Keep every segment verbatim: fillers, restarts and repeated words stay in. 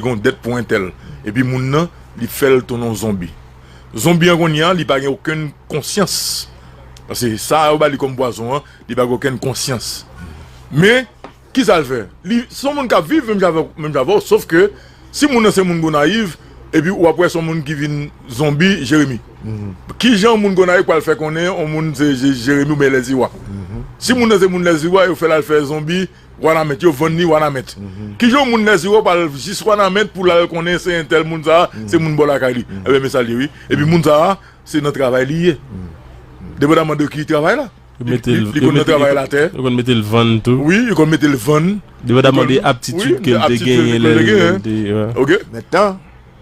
Li gen yon dèt pou entèl. Epi moun nan, li fè l tounen yon zonbi. Zonbi an kounye a, li pa gen okenn konsyans. Paske sa yo ba li kòm pwazon an, li pa gen okenn konsyans. Men, kisa l fè? Li se yon moun k ap viv menm jan avè w, sof ke si moun nan se moun Gonayiv, epi w ap wè se yon moun ki vin zonbi Jeremi. Kijan yon moun Gonayiv pral fè konnen yon moun se Jeremi oubyen Lèziwa? Si moun nan se moun Lèziwa, yo fè l al fè zonbi Wanament, yo vann li Wanament. Kijan yon moun Lèziwa pral jis Wanament pou l al konnen se entèl moun sa a, se moun bò lakay li? Ebyen, men sa l ye, wi. Epi moun sa a, se nan travay li ye. Depandaman de ki travay la. Li konn nan travay latè. Yo konn mete l vann tou. Wi, yo konn mete l vann. Depandaman de aptitid ke l te genyen lè l te. Ok. Mentnan,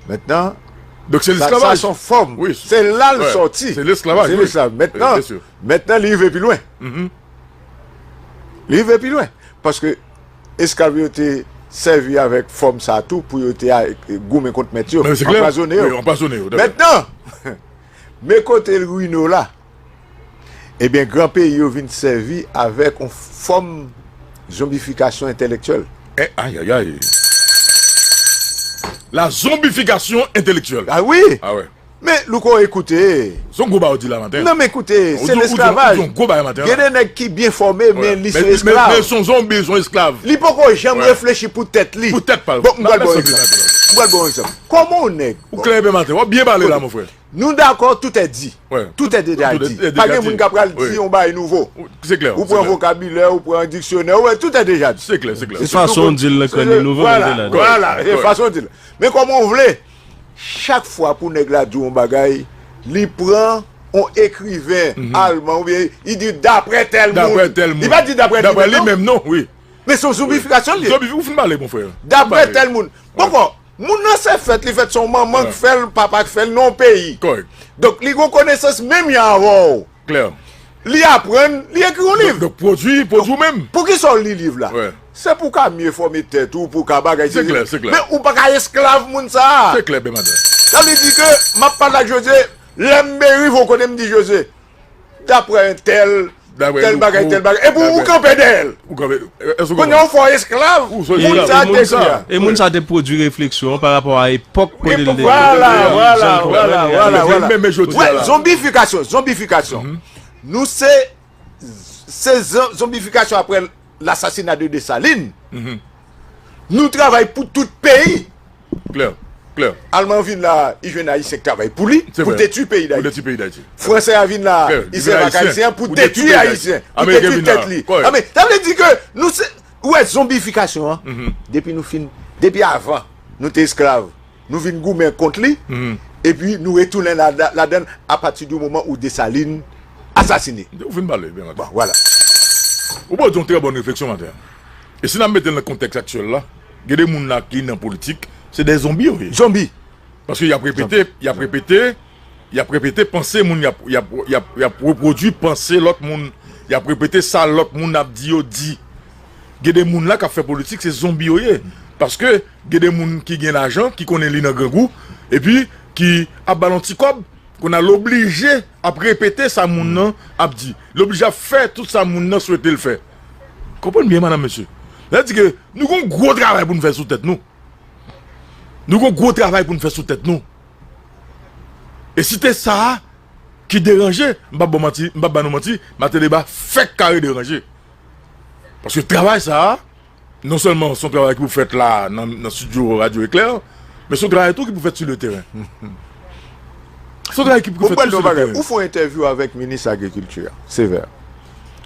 mentnan, donk se lesklavaj. Sa se yon fòm. Se la l sòti. Se lesklavaj. Se lesklavaj. Mentnan, mentnan, li rive pi lwen. Li rive pi lwen. Paske esklav yo te sèvi avèk fòm sa a tou pou yo te goumen kont mèt yo, anpwazonnen yo. Mentnan, men kote Rino la, ebyen, gran peyi yo vin sèvi avèk yon fòm zonbifikasyon entèlektyèl. Ayayay. La zonbifikasyon entèlektyèl. Ah wi. Men, Louko, ekoute. Se yon gwo bagay ou di la maten. Non, men ekoute, se lesklavaj. Gen de nèg ki byen fòme, men li se esklav. Men se yon zonbi, se yon esklav. Li poko janm reflechi pou tèt li. Pou tèt pa l. Bon, m pral ba w egzanp. M pral ba w egzanp. Kòman yon nèg. Ou klè, Pè Maten. W ap byen pale la, mon frè. Nou dakò, tout est dit. Tout est déjà dit. Pa gen moun k ap pral di yon bagay nouvo. Ou pran vokabilè, ou pran diksyonè, ou wè, tout est déjà dit. Se klè, se klè. Se fason w di l nan kran li nouvo. Vwala, vwala, se fason w di l. Men kòman w vle, chak fwa pou nèg la di yon bagay, li pran yon ekriven alman oubyen li di daprè tèl moun. Li pa di daprè li menm, non. Men se yon zonbifikasyon li ye. Zonbi, ou fin pale, mon frè. Daprè tèl moun. Poko. Moun nan se fèt, li fèt se yon manman k fè l, papa k fè l nan yon peyi. Kòrèk. Donk, li gen yon konesans menm jan avè w. Klè. Li aprann, li ekri yon liv. Donk, pwodui, pwodui w menm. Poukisa w li liv la? Se pou w ka mye fòme tèt ou, pou w ka bagay. Se klè, se klè. Men ou pa ka esklav moun sa a. Se klè, Pè Maten. Sa vle di ke m ap pale ak Jozye, lè m rive yon kote m di Jozye, daprè entèl, tèl bagay, tèl bagay. Epi ou kanpe dèyè l. Kounye a ou fè w esklav moun sa a te ekri a. E moun sa a te pwodui refleksyon an pa rapò a epòk kote l te. Vwala, vwala, vwala, vwala. Wè, zonbifikasyon, zonbifikasyon. Nou se, se zonbifikasyon aprè lasasina de Desalin. Nou travay pou tout peyi. Klè, klè. Alman vin la, li jwenn Ayisyen k travay pou li, pou detwi peyi Dayiti. Fransè a vin la, li sèvi ak Ayisyen pou detwi Ayisyen, pou detwi tèt li. Sa vle di ke nou se, ou wè zonbifikasyon an, depi nou fin, depi avan, nou te esklav, nou vin goumen kont li, epi nou retounen ladan l apati di moman ou Desalin asasine. Ou fin pale, Pè Maten. Bon, vwala. Ou poze yon trè bòn refleksyon maten an. E si n ap mete l nan kontèks aktyèl la, gen de moun la ki nan politik, se de zonbi yo ye. Zonbi. Paske y ap repete, y ap repete, y ap repete panse moun, y ap, y ap, y ap, y ap repwodui panse lòt moun, y ap repete sa lòt moun ap di yo di. Gen de moun la k ap fè politik, se zonbi yo ye. Paske gen de moun ki gen lajan, ki konnen li nan grangou, epi ki ap ba l yon ti kòb, kounye a l oblije ap repete sa moun nan ap di. L oblije ap fè tout sa moun nan swete l fè. Konprann byen, madanm, mesye. Sa vle di ke nou gen yon gwo travay pou n fè sou tèt nou. Nou gen yon gwo travay pou n fè sou tèt nou. E si te sa a ki deranje, m p ap ba w manti, m p ap ba nou manti, Maten Deba fèk kare deranje. Paske travay sa a, non sèlman se yon travay ki pou fèt la, nan, nan estidyo Radyo Eklè, men se yon travay tou ki pou fèt sou le teren. Se yon travay ki pou fèt tou sou le teren. Ou fè yon entèvyou avèk minis agrikilti a, Sévère.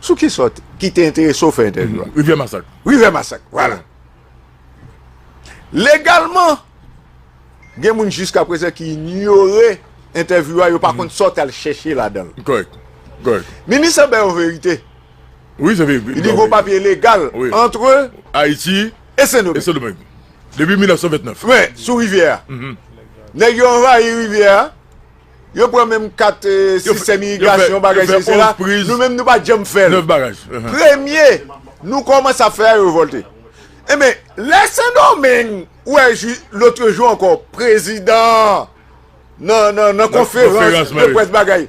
Sou ki sòt ki te enterese w fè entèvyou a? Rivyè Masak. Rivyè Masak, vwala. Legalman, gen moun jiskaprezan ki inyore entèvyou a, yo pa konn sa w t al chèche ladan l. Kòrèk. Kòrèk. Minis lan bay yon verite. Wi, se vre. Li di gen yon papye legal ant Ayiti e Sendomeng. Depi mil nèf san vennèf. Wi, sou rivyè a. Nèg yo anvayi rivyè a. Yo pran menm kat sistèm irigasyon, bagay sesi la. Nou menm, nou pa t janm fè l. Premye, nou kòmanse ap fè a, yo revòlte. Enben, lè Sendomeng, ou wè, lòt jou ankò, prezidan an, nan, nan, nan konferans de près bagay,